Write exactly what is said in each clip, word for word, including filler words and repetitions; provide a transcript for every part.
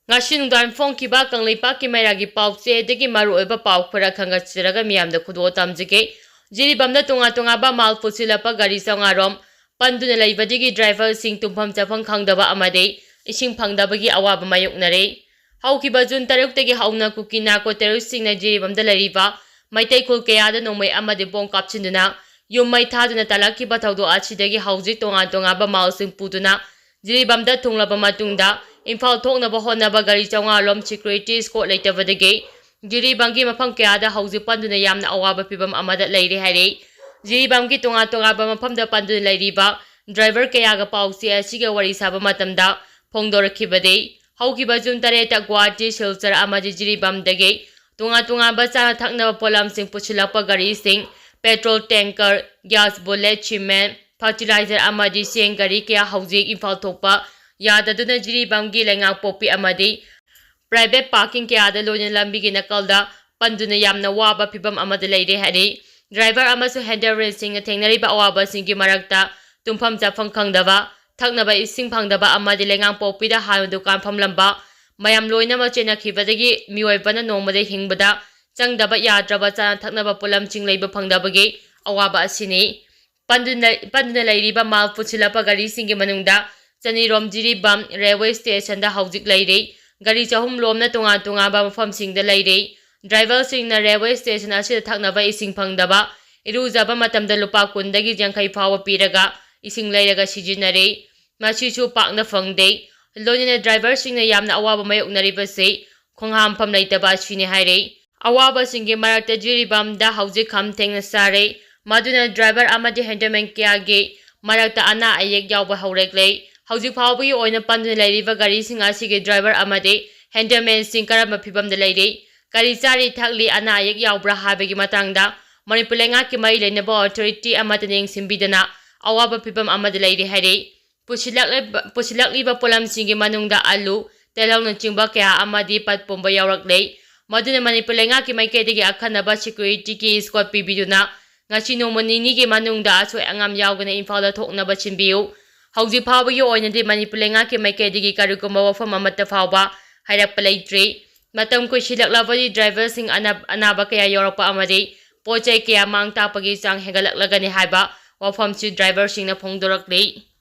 ꯉꯁꯤ ꯅꯨꯡꯗꯥꯡ ꯐꯣꯡꯈꯤꯕ ꯀꯪꯂꯩꯄꯥꯛꯀꯤ ꯃꯩꯔꯥꯒꯤ ꯄꯥꯎꯆꯦꯗꯒꯤ ꯃꯔꯨꯑꯣꯏꯕ ꯄꯥꯎ ꯈꯔ ꯈꯪꯒꯠꯆꯔꯒ ꯃꯤꯌꯥꯝꯗ ꯈꯨꯗꯣꯜ ꯇꯝꯖꯒꯦ꯫ ꯖꯤꯔꯤꯕꯥꯝꯗ ꯇꯣꯉꯥꯟ ꯇꯣꯉꯥꯟꯕ ꯃꯥꯜ ꯄꯨꯁꯤꯜꯂꯛꯄ ꯒꯥꯔꯤ ꯆꯥꯝꯃꯉꯥ ꯔꯣꯝ ꯄꯟꯗꯨꯅ ꯂꯩꯕꯗꯒꯤ ꯗ꯭ꯔꯥꯏꯚꯔꯁꯤꯡ ꯇꯨꯝꯐꯝ ꯆꯥꯐꯝ ꯈꯪꯗꯕ ꯑꯃꯗꯤ ꯏꯁꯤꯡ ꯐꯪꯗꯕꯒꯤ ꯑꯋꯥꯕ ꯃꯥꯌꯣꯛꯅꯔꯦ꯫ ꯍꯧꯈꯤꯕ ꯖꯨꯟ ꯇꯔꯨꯛꯇꯒꯤ ꯍꯧꯅ ꯀꯨꯀꯤ ꯅꯥꯔꯀꯣ ꯇꯦꯔꯣꯔꯤꯁꯁꯤꯡꯅ ꯖꯤꯔꯤꯕꯥꯝꯗ ꯂꯩꯔꯤꯕ ꯃꯩꯇꯩ ꯈꯨꯜ ꯀꯌꯥꯗ ꯅꯣꯡꯃꯩ ꯑꯃꯗꯤ ꯕꯣꯝ ꯀꯥꯞꯁꯤꯟꯗꯨꯅ ꯌꯨꯝ ꯃꯩ ꯊꯥꯗꯨꯅ ꯇꯥꯜꯂꯛꯈꯤꯕ ꯊꯧꯗꯣꯛ ꯑꯁꯤꯗꯒꯤ ꯍꯧꯖꯤꯛ ꯇꯣꯉꯥꯟ ꯇꯣꯉꯥꯟꯕ ꯃꯥꯜꯁꯤꯡ ꯄꯨꯗꯨꯅ ꯖꯤꯔꯤꯕꯥꯝꯗ ꯊꯨꯡꯂꯕ ꯃꯇꯨꯡꯗ ꯏꯝꯐꯥꯜ ꯊꯣꯛꯅꯕ ꯍꯣꯠꯅꯕ ꯒꯥꯔꯤ ꯆꯥꯝꯃꯉꯥ ꯂꯣꯝ ꯁꯦꯀ꯭ꯌꯨꯔꯤꯇꯤ ꯏꯁꯀꯣꯔꯠ ꯂꯩꯇꯕꯗꯒꯤ ꯖꯤꯔꯤꯕꯥꯝꯒꯤ ꯃꯐꯝ ꯀꯌꯥꯗ ꯍꯧꯖꯤꯛ ꯄꯟꯗꯨꯅ ꯌꯥꯝꯅ ꯑꯋꯥꯕ ꯐꯤꯕꯝ ꯑꯃꯗ ꯂꯩꯔꯦ ꯍꯥꯏꯔꯦ꯫ ꯖꯤꯔꯤꯕꯥꯝꯒꯤ ꯇꯣꯉꯥꯟ ꯇꯣꯉꯥꯟꯕ ꯃꯐꯝꯗ ꯄꯟꯗꯨꯅ ꯂꯩꯔꯤꯕ ꯗ꯭ꯔꯥꯏꯚꯔ ꯀꯌꯥꯒ ꯄꯥꯎꯆꯦ ꯑꯁꯤꯒ ꯋꯥꯔꯤ ꯁꯥꯕ ꯃꯇꯝꯗ ꯐꯣꯡꯗꯣꯔꯛꯈꯤꯕꯗꯤ, ꯍꯧꯈꯤꯕ ꯖꯨꯟ ꯇꯔꯦꯠꯇ ꯒꯨꯋꯥꯍꯥꯇꯤ, ꯁꯤꯜꯆꯔ ꯑꯃꯗꯤ ꯖꯤꯔꯤꯕꯥꯝꯗꯒꯤ ꯇꯣꯉꯥꯟ ꯇꯣꯉꯥꯟꯕ ꯆꯥꯅ ꯊꯛꯅꯕ ꯄꯣꯠꯂꯝꯁꯤꯡ ꯄꯨꯁꯤꯜꯂꯛꯄ ꯒꯥꯔꯤꯁꯤꯡ, petrol tanker, gas, bullet, cement, fertiliser ꯑꯃꯗꯤ ꯆꯦꯡ ꯒꯥꯔꯤ ꯀꯌꯥ ꯍꯧꯖꯤꯛ ꯏꯝꯐꯥꯜ ꯊꯣꯛꯄ ꯌꯥꯗꯗꯨꯅ ꯖꯤꯔꯤꯕꯥꯝꯒꯤ ꯂꯩꯉꯥꯡꯄꯣꯛꯄꯤ ꯑꯃꯗꯤ ꯄ꯭ꯔꯥꯏꯚꯦꯠ ꯄꯥꯔꯀꯤꯡ ꯀꯌꯥꯗ ꯂꯣꯏꯅ ꯂꯝꯕꯤꯒꯤ ꯅꯥꯀꯜꯗ ꯄꯟꯗꯨꯅ ꯌꯥꯝꯅ ꯋꯥꯕ ꯐꯤꯕꯝ ꯑꯃꯗ ꯂꯩꯔꯦ ꯍꯥꯏꯔꯤ꯫ ꯗ꯭ꯔꯥꯏꯚꯔ ꯑꯃꯁꯨꯡ ꯍꯦꯟꯗꯜꯃꯦꯟꯁꯤꯡꯅ ꯊꯦꯡꯅꯔꯤꯕ ꯑꯋꯥꯕꯁꯤꯡꯒꯤ ꯃꯔꯛꯇ ꯇꯨꯝꯐꯝ ꯆꯥꯐꯝ ꯈꯪꯗꯕ, ꯊꯛꯅꯕ ꯏꯁꯤꯡ ꯐꯪꯗꯕ ꯑꯃꯗꯤ ꯂꯩꯉꯥꯡꯄꯣꯛꯄꯤꯗ ꯍꯥꯟꯅ ꯗꯨꯀꯥꯟ ꯐꯝꯂꯝꯕ ꯃꯌꯥꯝ ꯂꯣꯏꯅꯃꯛ ꯆꯦꯟꯅꯈꯤꯕꯗꯒꯤ ꯃꯤꯑꯣꯏꯕꯅ ꯅꯣꯡꯃꯗ ꯍꯤꯡꯕꯗ ꯆꯪꯗꯕ ꯌꯥꯗ꯭ꯔꯕ ꯆꯥꯅ ꯊꯛꯅꯕ ꯄꯣꯠꯂꯝꯁꯤꯡ ꯂꯩꯕ ꯐꯪꯗꯕꯒꯤ ꯑꯋꯥꯕ ꯑꯁꯤꯅꯤ꯫ ꯄꯟꯗꯨꯅ, ꯄꯟꯗꯨꯅ ꯂꯩꯔꯤꯕ ꯃꯥꯜ ꯄꯨꯁꯤꯜꯂꯛꯄ ꯒꯥꯔꯤꯁꯤꯡꯒꯤ ꯃꯅꯨꯡꯗ ꯆꯅꯤꯔꯣꯝ ꯖꯤꯔꯤꯕꯥꯝ ꯔꯦꯜꯋꯦ ꯁ꯭ꯇꯦꯁꯟꯗ ꯍꯧꯖꯤꯛ ꯂꯩꯔꯤ꯫ ꯒꯥꯔꯤ ꯆꯍꯨꯝ ꯂꯣꯝꯅ ꯇꯣꯉꯥꯟ ꯇꯣꯉꯥꯟꯕ ꯃꯐꯝꯁꯤꯡꯗ ꯂꯩꯔꯤ꯫ ꯗ꯭ꯔꯥꯏꯚꯔꯁꯤꯡꯅ ꯔꯦꯜꯋꯦ ꯁ꯭ꯇꯦꯁꯟ ꯑꯁꯤꯗ ꯊꯛꯅꯕ ꯏꯁꯤꯡ ꯐꯪꯗꯕ, ꯏꯔꯨꯖꯕ ꯃꯇꯝꯗ ꯂꯨꯄꯥ ꯀꯨꯟꯗꯒꯤ ꯌꯥꯡꯈꯩ ꯐꯥꯎꯕ ꯄꯤꯔꯒ ꯏꯁꯤꯡ ꯂꯩꯔꯒ ꯁꯤꯖꯤꯟꯅꯔꯤ꯫ ꯃꯁꯤꯁꯨ ꯄꯥꯛꯅ ꯐꯪꯗꯦ꯫ ꯂꯣꯏꯅꯅ ꯗ꯭ꯔꯥꯏꯚꯔꯁꯤꯡꯅ ꯌꯥꯝꯅ ꯑꯋꯥꯕ ꯃꯥꯌꯣꯛꯅꯔꯤꯕꯁꯤ ꯈꯣꯡꯍꯥꯝꯐꯝ ꯂꯩꯇꯕ ꯑꯁꯤꯅꯤ ꯍꯥꯏꯔꯤ꯫ ꯑꯋꯥꯕꯁꯤꯡꯒꯤ ꯃꯔꯛꯇ ꯖꯤꯔꯤꯕꯥꯝꯗ ꯍꯧꯖꯤꯛ ꯈꯝ ꯊꯦꯡꯅ ꯆꯥꯔꯦ, ꯃꯗꯨꯅ ꯗ꯭ꯔꯥꯏꯚꯔ ꯑꯃꯗꯤ ꯍꯦꯟꯗꯜꯃꯦꯟ ꯀꯌꯥꯒꯤ ꯃꯔꯛꯇ ꯑꯅꯥ ꯑꯌꯦꯛ ꯌꯥꯎꯕ ꯍꯧꯔꯛꯂꯦ꯫ ꯍꯧꯖꯤꯛ ꯐꯥꯎꯕꯒꯤ ꯑꯣꯏꯅ ꯄꯟꯗꯨꯅ ꯂꯩꯔꯤꯕ ꯒꯥꯔꯤꯁꯤꯡ ꯑꯁꯤꯒꯤ ꯗ꯭ꯔꯥꯏꯚꯔ ꯑꯃꯗꯤ ꯍꯦꯟꯗꯜꯃꯦꯟꯁꯤꯡ ꯀꯔꯝꯕ ꯐꯤꯕꯝꯗ ꯂꯩꯔꯤ, ꯀꯔꯤ ꯆꯥꯔꯤ ꯊꯛꯂꯤ, ꯑꯅꯥ ꯑꯌꯦꯛ ꯌꯥꯎꯕ꯭ꯔꯥ ꯍꯥꯏꯕꯒꯤ ꯃꯇꯥꯡꯗ ꯃꯅꯤꯄꯨꯔ ꯂꯩꯉꯥꯛꯀꯤ ꯃꯔꯤ ꯂꯩꯅꯕ ꯑꯣꯊꯣꯔꯤꯇꯤ ꯑꯃꯠꯇꯅ ꯌꯦꯡꯁꯤꯟꯕꯤꯗꯅ ꯑꯋꯥꯕ ꯐꯤꯕꯝ ꯑꯃꯗ ꯂꯩꯔꯤ ꯍꯥꯏꯔꯤ꯫ ꯄꯨꯁꯤꯜꯂꯛꯂꯤꯕ, ꯄꯨꯁꯤꯜꯂꯛꯂꯤꯕ ꯄꯣꯠꯂꯝꯁꯤꯡꯒꯤ ꯃꯅꯨꯡꯗ ꯑꯂꯨ, ꯇꯤꯜꯍꯧꯅꯆꯤꯡꯕ ꯀꯌꯥ ꯑꯃꯗꯤ ꯄꯠ ꯄꯨꯝꯕ ꯌꯥꯎꯔꯛꯂꯦ꯫ ꯃꯗꯨꯅ ꯃꯅꯤꯄꯨꯔ ꯂꯩꯉꯥꯛꯀꯤ ꯃꯥꯏꯀꯩꯗꯒꯤ ꯑꯈꯟꯅꯕ ꯁꯦꯀ꯭ꯌꯨꯔꯤꯇꯤꯒꯤ ꯏꯁꯀꯣꯔꯠ ꯄꯤꯕꯤꯗꯨꯅ ꯉꯁꯤ ꯅꯣꯡꯃ ꯅꯤꯅꯤꯒꯤ ꯃꯅꯨꯡꯗ ꯑꯁꯣꯏ ꯑꯉꯥꯝ ꯌꯥꯎꯗꯅ ꯏꯝꯐꯥꯜꯗ ꯊꯣꯛꯅꯕ ꯁꯤꯟꯕꯤꯌꯨ꯫ ꯍꯧꯖꯤꯛ ꯐꯥꯎꯕꯒꯤ ꯑꯣꯏꯅꯗꯤ ꯃꯅꯤꯄꯨꯔ ꯂꯩꯉꯥꯛꯀꯤ ꯃꯥꯏꯀꯩꯗꯒꯤ ꯀꯔꯤꯒꯨꯝꯕ ꯋꯥꯐꯝ ꯑꯃꯠꯇ ꯐꯥꯎꯕ ꯍꯥꯏꯔꯛꯄ ꯂꯩꯇ꯭ꯔꯤ꯫ ꯃꯇꯝ ꯀꯨꯏꯁꯤꯜꯂꯛꯂꯕꯗꯤ ꯗ꯭ꯔꯥꯏꯚꯔꯁꯤꯡ ꯑꯅꯥ-, ꯑꯅꯥꯕ ꯀꯌꯥ ꯌꯥꯎꯔꯛꯄ ꯑꯃꯗꯤ ꯄꯣꯠ ꯆꯩ ꯀꯌꯥ ꯃꯥꯡ ꯇꯥꯛꯄꯒꯤ ꯆꯥꯡ ꯍꯦꯟꯒꯠꯂꯛꯂꯒꯅꯤ ꯍꯥꯏꯕ ꯋꯥꯐꯝꯁꯨ ꯗ꯭ꯔꯥꯏꯚꯔꯁꯤꯡꯅ ꯐꯣꯡꯗꯣꯔꯛꯂꯤ꯫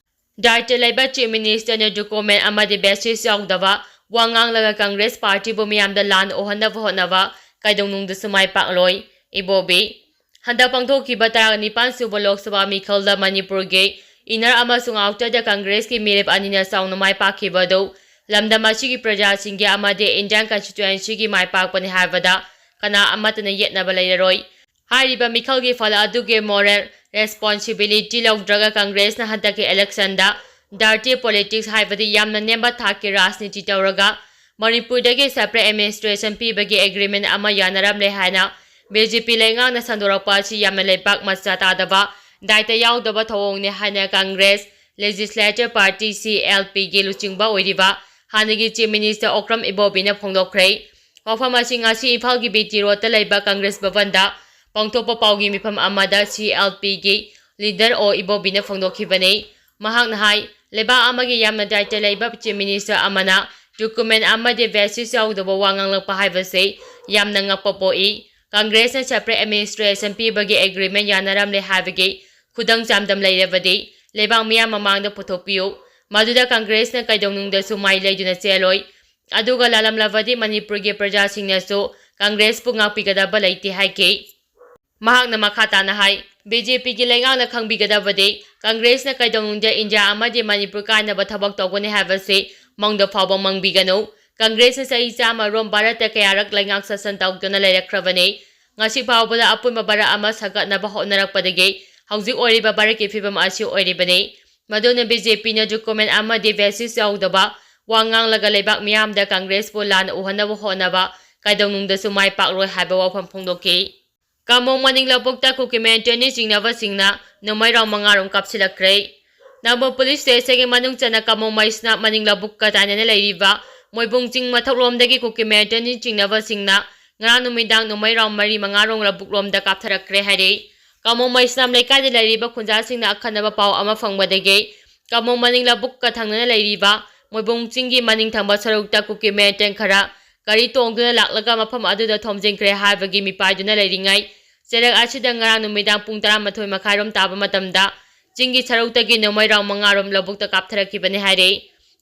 ꯗꯥꯏꯇ ꯂꯩꯕ ꯆꯤꯐ ꯃꯤꯅꯤꯁꯇꯔꯅ ꯗꯣꯀꯨꯃꯦꯟ ꯑꯃꯗꯤ ꯕꯦꯁꯤꯁ ꯌꯥꯎꯗꯕ ꯋꯥ ꯉꯥꯡꯂꯒ ꯀꯪꯒ꯭ꯔꯦꯁ ꯄꯥꯔꯇꯤꯕꯨ ꯃꯤꯌꯥꯝꯗ ꯂꯥꯟ ꯎꯍꯟꯅꯕ ꯍꯣꯠꯅꯕ ꯀꯩꯗꯧꯅꯨꯡꯗꯁꯨ ꯃꯥꯏ ꯄꯥꯛꯂꯣꯏ꯫ ꯏꯕꯣꯕꯤ꯫ ꯍꯟꯗꯛ ꯄꯥꯡꯊꯣꯛꯈꯤꯕ ꯇꯔꯥꯅꯤꯄꯥꯟ ꯁꯨꯕ ꯂꯣꯛ ꯁꯚꯥ ꯃꯤꯈꯜꯗ ꯃꯅꯤꯄꯨꯔꯒꯤ ꯏꯟꯅꯔ ꯑꯃꯁꯨꯡ ꯑꯥꯎꯇꯔꯗ ꯀꯪꯒ꯭ꯔꯦꯁꯀꯤ ꯃꯤꯔꯦꯞ ꯑꯅꯤꯅ ꯆꯥꯎꯅ ꯃꯥꯏ ꯄꯥꯛꯈꯤꯕ ꯑꯗꯨ ꯂꯝꯗꯝ ꯑꯁꯤꯒꯤ ꯄ꯭ꯔꯖꯥꯁꯤꯡꯒꯤ ꯑꯃꯗꯤ ꯏꯟꯗꯤꯌꯥꯟ ꯀꯟꯁꯇꯤꯇ꯭ꯋꯦꯟꯁꯤꯒꯤ ꯃꯥꯏ ꯄꯥꯛꯄꯅꯤ ꯍꯥꯏꯕꯗ ꯀꯅꯥ ꯑꯃꯠꯇꯅ ꯌꯦꯠꯅꯕ ꯂꯩꯔꯔꯣꯏ꯫ ꯍꯥꯏꯔꯤꯕ ꯃꯤꯈꯜꯒꯤ ꯐꯜ ꯑꯗꯨꯒꯤ ꯃꯣꯔꯦꯜ ꯔꯦꯁꯄꯣꯟꯁꯤꯕꯤꯂꯤꯇꯤ ꯂꯧꯗ꯭ꯔꯒ ꯀꯪꯒ꯭ꯔꯦꯁꯅ ꯍꯟꯗꯛꯀꯤ ꯏꯂꯦꯛꯁꯟꯗ ꯗꯥꯔꯇꯤ ꯄꯣꯂꯤꯇꯤꯛꯁ ꯍꯥꯏꯕꯗꯤ ꯌꯥꯝꯅ ꯅꯦꯝꯕ ꯊꯥꯛꯀꯤ ꯔꯥꯖꯅꯤꯇꯤ ꯇꯧꯔꯒ ꯃꯅꯤꯄꯨꯔꯗꯒꯤ ꯁꯦꯄꯔꯦꯠ ꯑꯦꯗꯃꯤꯅꯤꯁꯇ꯭ꯔꯦꯁꯟ ꯄꯤꯕꯒꯤ ꯑꯦꯒ꯭ꯔꯤꯃꯦꯟ ꯑꯃ ꯌꯥꯅꯔꯝꯂꯦ ꯍꯥꯏꯅ ꯕꯤ ꯖꯦ ꯄꯤ ꯂꯩꯉꯥꯛꯅ ꯁꯟꯗꯣꯔꯛꯄ ꯑꯁꯤ ꯌꯥꯝꯅ ꯂꯩꯕꯥꯛ ꯃꯆꯥ ꯇꯥꯗꯕ, ꯗꯥꯏꯇ ꯌꯥꯎꯗꯕ ꯊꯧꯑꯣꯡꯅꯤ ꯍꯥꯏꯅ ꯀꯪꯒ꯭ꯔꯦꯁ ꯂꯦꯖꯤꯁꯂꯦꯇꯔ ꯄꯥꯔꯇꯤ, ꯁꯤ ꯑꯦꯜ ꯄꯤꯒꯤ ꯂꯨꯆꯤꯡꯕ ꯑꯣꯏꯔꯤꯕ ꯍꯥꯟꯅꯒꯤ ꯆꯤꯐ ꯃꯤꯅꯤꯁꯇꯔ ꯑꯣꯀ꯭ꯔꯝ ꯏꯕꯣꯕꯤꯅ ꯐꯣꯡꯗꯣꯛꯈ꯭ꯔꯦ꯫ ꯋꯥꯐꯝ ꯑꯁꯤ ꯉꯁꯤ ꯏꯝꯐꯥꯜꯒꯤ ꯕꯤ ꯇꯤ ꯔꯣꯗꯇ ꯂꯩꯕ ꯀꯪꯒ꯭ꯔꯦꯁ ꯚꯕꯟꯗ ꯄꯥꯡꯊꯣꯛꯄ ꯄꯥꯎꯒꯤ ꯃꯤꯐꯝ ꯑꯃꯗ ꯁꯤ ꯑꯦꯜ ꯄꯤꯒꯤ ꯂꯤꯗꯔ ꯑꯣ ꯏꯕꯣꯕꯤꯅ ꯐꯣꯡꯗꯣꯛꯈꯤꯕꯅꯤ꯫ ꯃꯍꯥꯛꯅ ꯍꯥꯏ, ꯂꯩꯕꯥꯛ ꯑꯃꯒꯤ ꯌꯥꯝꯅ ꯗꯥꯏꯇ ꯂꯩꯕ ꯆꯤꯐ ꯃꯤꯅꯤꯁꯇꯔ ꯑꯃꯅ ꯗꯣꯀꯨꯃꯦꯟ ꯑꯃꯗꯤ ꯕꯦꯁꯤꯁ ꯌꯥꯎꯗꯕ ꯋꯥ ꯉꯥꯡꯂꯛꯄ ꯍꯥꯏꯕꯁꯤ ꯌꯥꯝꯅ ꯉꯛꯄ ꯄꯣꯛꯏ꯫ ꯀꯪꯒ꯭ꯔꯦꯁꯅ ꯁꯦꯄꯔꯦꯠ ꯑꯦꯗꯃꯤꯅꯤꯁꯇ꯭ꯔꯦꯁꯟ ꯄꯤꯕꯒꯤ ꯑꯦꯒ꯭ꯔꯤꯃꯦꯟ ꯌꯥꯅꯔꯝꯂꯦ ꯍꯥꯏꯕꯒꯤ ꯈꯨꯗꯝ ꯆꯥꯡꯗꯝ ꯂꯩꯔꯕꯗꯤ ꯂꯩꯕꯥꯛ ꯃꯤꯌꯥꯝ ꯃꯃꯥꯡꯗ ꯄꯨꯊꯣꯛꯄꯤꯌꯨ꯫ ꯃꯗꯨꯗ ꯀꯪꯒ꯭ꯔꯦꯁꯅ ꯀꯩꯗꯧꯅꯨꯡꯗꯁꯨ ꯃꯥꯏ ꯂꯩꯗꯨꯅ ꯆꯦꯜꯂꯣꯏ꯫ ꯑꯗꯨꯒ ꯂꯥꯜꯂꯝꯂꯕꯗꯤ ꯃꯅꯤꯄꯨꯔꯒꯤ ꯄ꯭ꯔꯖꯥꯁꯤꯡꯅꯁꯨ ꯀꯪꯒ꯭ꯔꯦꯁꯄꯨ ꯉꯥꯛꯄꯤꯒꯗꯕ ꯂꯩꯇꯦ ꯍꯥꯏꯈꯤ꯫ ꯃꯍꯥꯛꯅ ꯃꯈꯥ ꯇꯥꯅ ꯍꯥꯏ, ꯕꯤ ꯖꯦ ꯄꯤꯒꯤ ꯂꯩꯉꯥꯛꯅ ꯈꯪꯕꯤꯒꯗꯕꯗꯤ ꯀꯪꯒ꯭ꯔꯦꯁꯅ ꯀꯩꯗꯧꯅꯨꯡꯗ ꯏꯟꯗꯤꯌꯥ ꯑꯃꯗꯤ ꯃꯅꯤꯄꯨꯔ ꯀꯥꯏꯅꯕ ꯊꯕꯛ ꯇꯧꯒꯅꯤ ꯍꯥꯏꯕꯁꯤ ꯃꯪꯗ ꯐꯥꯎꯕ ꯃꯪꯕꯤꯒꯅꯨ꯫ ꯀꯪꯒ꯭ꯔꯦꯁꯅ ꯆꯍꯤ ꯆꯥꯝꯃ ꯔꯣꯝ ꯚꯥꯔꯠꯇ ꯀꯌꯥꯔꯛ ꯂꯩꯉꯥꯛ ꯁꯥꯁꯟ ꯇꯧꯗꯨꯅ ꯂꯩꯔꯛꯈ꯭ꯔꯕꯅꯤ꯫ ꯉꯁꯤ ꯐꯥꯎꯕꯗ ꯑꯄꯨꯟꯕ ꯚꯥꯔꯠ ꯑꯃ ꯁꯥꯒꯠꯅꯕ ꯍꯣꯠꯅꯔꯛꯄꯗꯒꯤ ꯍꯧꯖꯤꯛ ꯑꯣꯏꯔꯤꯕ ꯚꯥꯔꯠꯀꯤ ꯐꯤꯕꯝ ꯑꯁꯤ ꯑꯣꯏꯔꯤꯕꯅꯤ꯫ ꯃꯗꯨꯅ ꯕꯤ ꯖꯦ ꯄꯤꯅ ꯗꯣꯀꯨꯃꯦꯟ ꯑꯃꯗꯤ ꯕꯦꯁꯤꯁ ꯌꯥꯎꯗꯕ ꯋꯥ ꯉꯥꯡꯂꯒ ꯂꯩꯕꯥꯛ ꯃꯤꯌꯥꯝꯗ ꯀꯪꯒ꯭ꯔꯦꯁꯄꯨ ꯂꯥꯟꯅ ꯎꯍꯟꯅꯕ ꯍꯣꯠꯅꯕ ꯀꯩꯗꯧꯅꯨꯡꯗꯁꯨ ꯃꯥꯏ ꯄꯥꯛꯂꯣꯏ ꯍꯥꯏꯕ ꯋꯥꯐꯝ ꯐꯣꯡꯗꯣꯛꯈꯤ꯫ ꯀꯥꯃꯣꯡ ꯃꯅꯤꯡ ꯂꯧꯕꯨꯛꯇ ꯀꯨꯀꯤꯃꯦꯟ ꯇ꯭ꯔꯦꯅꯤꯡ ꯆꯤꯡꯅꯕꯁꯤꯡꯅ ꯅꯣꯡꯃꯩ ꯔꯥꯎꯟ ꯃꯉꯥ ꯔꯣꯝ ꯀꯥꯞꯁꯤꯜꯂꯛꯈ꯭ꯔꯦ꯫ ꯅꯝꯕꯣꯜ ꯄꯨꯂꯤꯁ ꯁ꯭ꯇꯦꯁꯟꯒꯤ ꯃꯅꯨꯡ ꯆꯟꯅ ꯀꯥꯃꯣꯡ ꯃꯩꯁꯅꯥꯝ ꯃꯅꯤꯡ ꯂꯧꯕꯨꯛꯀ ꯇꯥꯏꯅꯅ ꯂꯩꯔꯤꯕ ꯃꯣꯏꯕꯨꯡ ꯆꯤꯡ ꯃꯊꯛꯂꯣꯝꯗꯒꯤ ꯀꯨꯀꯤꯃꯦꯟ ꯇ꯭ꯔꯦꯅꯤꯡ ꯆꯤꯡꯅꯕꯁꯤꯡꯅ ꯉꯔꯥꯡ ꯅꯨꯃꯤꯗꯥꯡ ꯅꯣꯡꯃꯩ ꯔꯥꯎꯟ ꯃꯔꯤ ꯃꯉꯥ ꯔꯣꯝ ꯂꯧꯕꯨꯛꯂꯣꯝꯗ ꯀꯥꯞꯊꯔꯛꯈ꯭ꯔꯦ ꯍꯥꯏꯔꯛꯏ꯫ ꯀꯥꯃꯣꯡ ꯃꯩꯁꯅꯥꯝ ꯂꯩꯀꯥꯏꯗ ꯂꯩꯔꯤꯕ ꯈꯨꯟꯖꯥꯁꯤꯡꯅ ꯑꯈꯟꯅꯕ ꯄꯥꯎ ꯑꯃ ꯐꯪꯕꯗꯒꯤ ꯀꯥꯃꯣꯡ ꯃꯅꯤꯡ ꯂꯧꯕꯨꯛꯀ ꯊꯪꯅꯅ ꯂꯩꯔꯤꯕ ꯃꯣꯏꯕꯨꯡ ꯆꯤꯡꯒꯤ ꯃꯅꯤꯡ ꯊꯪꯕ ꯁꯔꯨꯛꯇ ꯀꯨꯀꯤ ꯃꯤꯂꯤꯇꯦꯟ ꯈꯔ ꯒꯥꯔꯤ ꯇꯣꯡꯗꯨꯅ ꯂꯥꯛꯂꯒ ꯃꯐꯝ ꯑꯗꯨꯗ ꯊꯣꯝꯖꯤꯟꯈ꯭ꯔꯦ ꯍꯥꯏꯕꯒꯤ ꯃꯤꯄꯥꯏꯗꯨꯅ ꯂꯩꯔꯤꯉꯩ, ꯆꯦꯔꯛ ꯑꯁꯤꯗ ꯉꯔꯥꯡ ꯅꯨꯃꯤꯗꯥꯡ ꯄꯨꯡ ꯇꯔꯥꯃꯥꯊꯣꯏ ꯃꯈꯥꯏꯔꯣꯝ ꯇꯥꯕ ꯃꯇꯝꯗ ꯆꯤꯡꯒꯤ ꯁꯔꯨꯛꯇꯒꯤ ꯅꯣꯡꯃꯩ ꯔꯥꯎꯟ ꯃꯉꯥꯔꯣꯝ ꯂꯧꯕꯨꯛꯇ ꯀꯥꯞꯊꯔꯛꯈꯤꯕꯅꯤ ꯍꯥꯏꯔꯤ꯫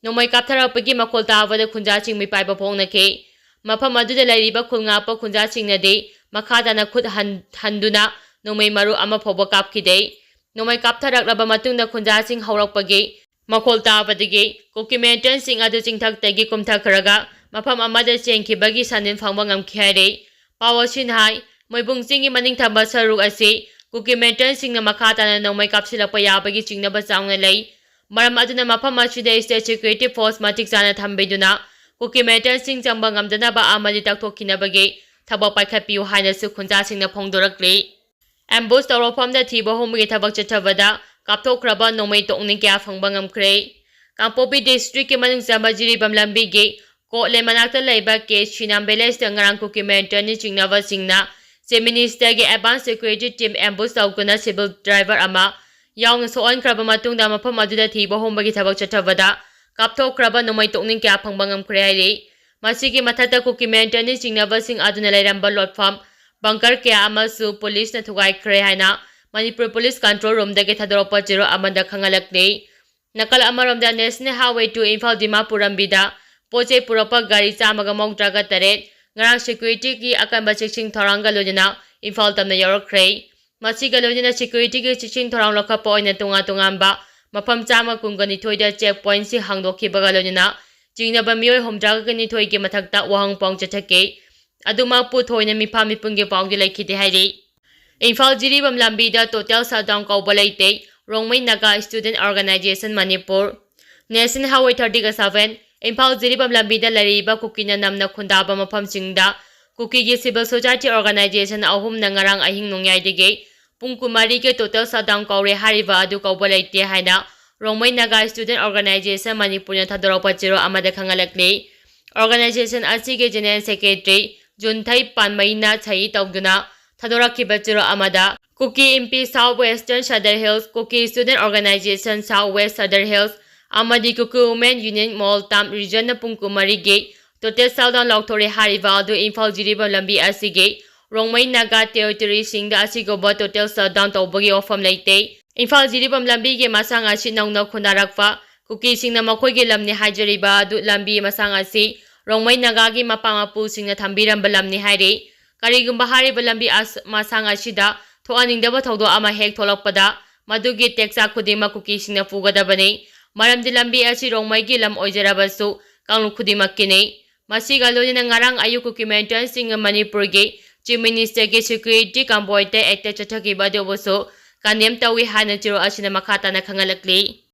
ꯅꯣꯡꯃꯩ ꯀꯥꯞꯊꯔꯛꯄꯒꯤ ꯃꯈꯣꯜ ꯇꯥꯕꯗ ꯈꯨꯟꯖꯥꯁꯤꯡ ꯃꯤꯄꯥꯏꯕ ꯐꯣꯡꯅꯈꯤ꯫ ꯃꯐꯝ ꯑꯗꯨꯗ ꯂꯩꯔꯤꯕ ꯈꯨꯜ ꯉꯥꯛꯄ ꯈꯨꯟꯖꯥꯁꯤꯡꯅꯗꯤ ꯃꯈꯥ ꯇꯥꯅ ꯈꯨꯠ ꯍꯟ-, ꯍꯟꯗꯨꯅ ꯅꯣꯡꯃꯩ ꯃꯔꯨ ꯑꯃ ꯐꯥꯎꯕ ꯀꯥꯞꯈꯤꯗꯦ꯫ ꯅꯣꯡꯃꯩ ꯀꯥꯞꯊꯔꯛꯂꯕ ꯃꯇꯨꯡꯗ ꯈꯨꯟꯖꯥꯁꯤꯡ ꯍꯧꯔꯛꯄꯒꯤ ꯃꯈꯣꯜ ꯇꯥꯕꯗꯒꯤ ꯀꯨꯀꯤ ꯃꯤꯂꯤꯇꯦꯟꯁꯤꯡ ꯑꯗꯨ ꯆꯤꯡꯊꯛꯇꯒꯤ ꯀꯨꯝꯊꯈ꯭ꯔꯒ ꯃꯐꯝ ꯑꯃꯗ ꯆꯦꯟꯈꯤꯕꯒꯤ ꯁꯟꯗꯤꯟ ꯐꯪꯕ ꯉꯝꯈꯤ ꯍꯥꯏꯔꯤ꯫ ꯄꯥꯎ ꯑꯁꯤꯅ ꯍꯥꯏ, ꯃꯣꯏꯕꯨꯡ ꯆꯤꯡꯒꯤ ꯃꯅꯤꯡ ꯊꯪꯕ ꯁꯔꯨꯛ ꯑꯁꯤ ꯀꯨꯀꯤ ꯃꯤꯂꯤꯇꯦꯟꯁꯤꯡꯅ ꯃꯈꯥ ꯇꯥꯅ ꯅꯣꯡꯃꯩ ꯀꯥꯞꯁꯤꯜꯂꯛꯄ ꯌꯥꯕꯒꯤ ꯆꯤꯡꯅꯕ ꯆꯥꯎꯅ ꯂꯩ꯫ ꯃꯔꯝ ꯑꯗꯨꯅ ꯃꯐꯝ ꯑꯁꯤꯗ state security force ꯃꯇꯤꯛ ꯆꯥꯅ ꯊꯝꯕꯤꯗꯨꯅ ꯀꯨꯀꯤ ꯃꯤꯂꯤꯇꯦꯟꯁꯤꯡ ꯆꯪꯕ ꯉꯝꯗꯅꯕ ꯑꯃꯗꯤ ꯇꯛꯊꯣꯛꯈꯤꯅꯕꯒꯤ ꯊꯕꯛ ꯄꯥꯏꯈꯠꯄꯤꯌꯨ ꯍꯥꯏꯅꯁꯨ ꯈꯨꯟꯖꯥꯁꯤꯡꯅ ꯐꯣꯡꯗꯣꯔꯛꯂꯤ꯫ ꯑꯦꯝꯕꯨꯁ ꯇꯧꯔꯛꯐꯝꯗ ꯊꯤꯕ ꯍꯨꯝꯕꯒꯤ ꯊꯕꯛ ꯆꯠꯊꯕꯗ ꯀꯥꯞꯊꯣꯛꯈ꯭ꯔꯕ ꯅꯣꯡꯃꯩ ꯇꯣꯛꯅꯤꯡ ꯀꯌꯥ ꯐꯪꯕ ꯉꯝꯈ꯭ꯔꯦ꯫ ꯀꯥꯡꯄꯣꯛꯄꯤ ꯗꯤꯁꯇ꯭ꯔꯤꯛꯀꯤ ꯃꯅꯨꯡ ꯆꯟꯕ ꯖꯤꯔꯤꯕꯥꯝ ꯂꯝꯕꯤꯒꯤ ꯀꯣꯠꯂꯦ ꯃꯅꯥꯛꯇ ꯂꯩꯕ ꯀꯦ ꯁꯤꯅꯥꯝ ꯚꯤꯂꯦꯖꯇ ꯉꯔꯥꯡ ꯀꯨꯀꯤ ꯃꯤꯂꯤꯇꯦꯟ ꯆꯤꯡꯅꯕꯁꯤꯡꯅ ꯆꯤꯐ ꯃꯤꯅꯤꯁꯇꯔꯒꯤ advance security team ambush ꯇꯧꯗꯨꯅ civil driver ꯑꯃ ꯌꯥꯎꯅ ꯁꯣꯛꯍꯟꯈ꯭ꯔꯕ ꯃꯇꯨꯡꯗ ꯃꯐꯝ ꯑꯗꯨꯗ ꯊꯤꯕ ꯍꯨꯝꯕꯒꯤ ꯊꯕꯛ ꯆꯠꯊꯕꯗ ꯀꯥꯞꯊꯣꯛꯈ꯭ꯔꯕ ꯅꯣꯡꯃꯩ ꯇꯣꯛꯅꯤꯡ ꯀꯌꯥ ꯐꯪꯕ ꯉꯝꯈ꯭ꯔꯦ ꯍꯥꯏꯔꯤ꯫ ꯃꯁꯤꯒꯤ ꯃꯊꯛꯇ ꯀꯨꯀꯤ ꯃꯤꯂꯤꯇꯦꯟ ꯆꯤꯡꯅꯕꯁꯤꯡ ꯑꯗꯨꯅ ꯂꯩꯔꯝꯕ ꯂꯣꯠꯐꯝ, bunker ꯀꯌꯥ ꯑꯃꯁꯨ ꯄꯨꯂꯤꯁꯅ ꯊꯨꯒꯥꯏꯈ꯭ꯔꯦ ꯍꯥꯏꯅ ꯃꯅꯤꯄꯨꯔ ꯄꯨꯂꯤꯁ ꯀꯟꯇ꯭ꯔꯣꯜ ꯔꯨꯝꯗꯒꯤ ꯊꯥꯗꯣꯔꯛꯄ ꯆꯦꯔꯣꯜ ꯑꯃꯗ ꯈꯪꯍꯜꯂꯛꯂꯤ꯫ ꯅꯥꯀꯜ ꯑꯃꯔꯣꯝꯗ, National Highway two Imphal Dimapur ꯂꯝꯕꯤꯗ ꯄꯣꯠ ꯆꯩ ꯄꯨꯔꯛꯄ ꯒꯥꯔꯤ ꯆꯥꯝꯃꯒ ꯃꯧꯗ꯭ꯔꯥꯒ ꯇꯔꯦꯠ ꯉꯔꯥꯡ ꯁꯦꯀ꯭ꯌꯨꯔꯤꯇꯤꯒꯤ ꯑꯀꯟꯕ ꯆꯦꯛꯁꯤꯟ ꯊꯧꯔꯥꯡꯒ ꯂꯣꯏꯅꯅ ꯏꯝꯐꯥꯜ ꯇꯝꯅ ꯌꯧꯔꯛꯈ꯭ꯔꯦ꯫ ꯃꯁꯤꯒ ꯂꯣꯏꯅꯅ ꯁꯦꯀ꯭ꯌꯨꯔꯤꯇꯤꯒꯤ ꯆꯦꯛꯁꯤꯟ ꯊꯧꯔꯥꯡ ꯂꯧꯈꯠꯄ ꯑꯣꯏꯅ ꯇꯣꯉꯥꯟ ꯇꯣꯉꯥꯟꯕ ꯃꯐꯝ ꯆꯥꯝꯃ ꯀꯨꯟꯒ ꯅꯤꯊꯣꯏꯗ check pointꯁꯤꯡ ꯍꯥꯡꯗꯣꯛꯈꯤꯕꯒ ꯂꯣꯏꯅꯅ ꯆꯤꯡꯅꯕ ꯃꯤꯑꯣꯏ ꯍꯨꯝꯗ꯭ꯔꯥꯒ ꯅꯤꯊꯣꯏꯒꯤ ꯃꯊꯛꯇ ꯋꯥꯍꯪ ꯄꯥꯎ ꯆꯠꯊꯈꯤ꯫ ꯑꯗꯨꯃꯛꯄꯨ ꯊꯣꯏꯅ ꯃꯤꯐꯥ ꯃꯤꯄꯨꯝꯒꯤ ꯄꯥꯎꯗꯤ ꯂꯩꯈꯤꯗꯦ ꯍꯥꯏꯔꯤ꯫ ꯏꯝꯐꯥꯜ ꯖꯤꯔꯤꯕꯥꯝ ꯂꯝꯕꯤꯗ total shutdown ꯀꯧꯕ ꯂꯩꯇꯦ, Rongmei Naga Student Organisation Manipur. National Highway thirty seven Imphal Jiribam ꯂꯝꯕꯤꯗ ꯂꯩꯔꯤꯕ ꯀꯨꯀꯤꯅ ꯅꯝꯅ ꯈꯨꯟꯗꯥꯕ ꯃꯐꯝꯁꯤꯡꯗ ꯀꯨꯀꯤꯒꯤ civil society organisation ꯑꯍꯨꯝꯅ ꯉꯔꯥꯡ ꯑꯍꯤꯡ ꯅꯣꯡꯌꯥꯏꯗꯒꯤ ꯄꯨꯡ ꯀꯨꯟꯃꯔꯤꯒꯤ total shutdown ꯀꯧꯔꯦ꯫ ꯍꯥꯏꯔꯤꯕ ꯑꯗꯨ ꯀꯧꯕ ꯂꯩꯇꯦ ꯍꯥꯏꯅ ꯔꯣꯡꯃꯩ ꯅꯥꯒꯥ Student Organisation ꯃꯅꯤꯄꯨꯔꯅ ꯊꯥꯗꯣꯔꯛꯄ ꯆꯦꯔꯣꯜ ꯑꯃꯗ ꯈꯪꯍꯜꯂꯛꯂꯤ꯫ Organisation ꯑꯁꯤꯒꯤ General Secretary ꯖꯨꯟꯊꯩ ꯄꯥꯟꯃꯩꯅ ꯁꯍꯤ ꯇꯧꯗꯨꯅ ꯊꯥꯗꯣꯔꯛꯈꯤꯕ ꯆꯦꯔꯣꯜ ꯑꯃꯗ, ꯀꯨꯀꯤ ꯏꯟꯄꯤ South Western Sadar Hills, Kuki Student Organisation South West Sadar Hills, ꯑꯃꯗꯤ Kuki Women Union Moltam Regionꯅ ꯄꯨꯡ ꯀꯨꯟꯃꯔꯤꯒꯤ total shutdown ꯂꯥꯎꯊꯣꯔꯛꯑꯦ ꯍꯥꯏꯔꯤꯕ ꯑꯗꯨ ꯏꯝꯐꯥꯜ ꯖꯤꯔꯤꯕꯥꯝ ꯂꯝꯕꯤ ꯑꯁꯤꯒꯤ ꯔꯣꯡꯃꯩ ꯅꯥꯒꯥ territoryꯁꯤꯡꯗ ꯑꯁꯤꯒꯨꯝꯕ total shutdown ꯇꯧꯕꯒꯤ ꯋꯥꯐꯝ ꯂꯩꯇꯦ꯫ ꯏꯝꯐꯥꯜ ꯖꯤꯔꯤꯕꯥꯝ ꯂꯝꯕꯤꯒꯤ ꯃꯁꯥꯡ ꯑꯁꯤ ꯅꯧꯅ ꯈꯨꯟꯗꯥꯔꯛꯄ ꯀꯨꯀꯤꯁꯤꯡꯅ ꯃꯈꯣꯏꯒꯤ ꯂꯝꯅꯤ ꯍꯥꯏꯖꯔꯤꯕ ꯑꯗꯨ ꯂꯝꯕꯤ ꯃꯁꯥꯡ ꯑꯁꯤ ꯔꯣꯡꯃꯩ ꯅꯥꯒꯥꯒꯤ ꯃꯄꯥ ꯃꯄꯨꯁꯤꯡꯅ ꯊꯝꯕꯤꯔꯝꯕ ꯂꯝꯅꯤ ꯍꯥꯏꯔꯤ꯫ ꯀꯔꯤꯒꯨꯝꯕ ꯍꯥꯏꯔꯤꯕ ꯂꯝꯕꯤ ꯑꯁ-, ꯃꯁꯥꯡ ꯑꯁꯤꯗ ꯊꯣꯛꯍꯟꯅꯤꯡꯗꯕ ꯊꯧꯗꯣꯛ ꯑꯃ ꯍꯦꯛ ꯊꯣꯛꯂꯛꯄꯗ ꯃꯗꯨꯒꯤ ꯇꯦꯛꯆꯥꯛ ꯈꯨꯗꯤꯡꯃꯛ ꯀꯨꯀꯤꯁꯤꯡꯅ ꯄꯨꯒꯗꯕꯅꯤ꯫ ꯃꯔꯝꯗꯤ ꯂꯝꯕꯤ ꯑꯁꯤ ꯔꯣꯡꯃꯩꯒꯤ ꯂꯝ ꯑꯣꯏꯖꯔꯕꯁꯨ ꯀꯥꯡꯂꯨꯞ ꯈꯨꯗꯤꯡꯃꯛꯀꯤꯅꯤ꯫ ꯃꯁꯤꯒ ꯂꯣꯏꯅꯅ ꯉꯔꯥꯡ ꯑꯌꯨꯛ ꯀꯨꯀꯤ militantsꯁꯤꯡꯅ ꯃꯅꯤꯄꯨꯔꯒꯤ Chief Ministerꯒꯤ security convoyꯇ attack ꯆꯠꯊꯈꯤꯕ ꯑꯗꯨꯕꯨꯁꯨ condemn ꯇꯧꯏ ꯍꯥꯏꯅ ꯆꯦꯔꯣꯜ ꯑꯁꯤꯅ ꯃꯈꯥ ꯇꯥꯅ ꯈꯪꯍꯜꯂꯛꯂꯤ꯫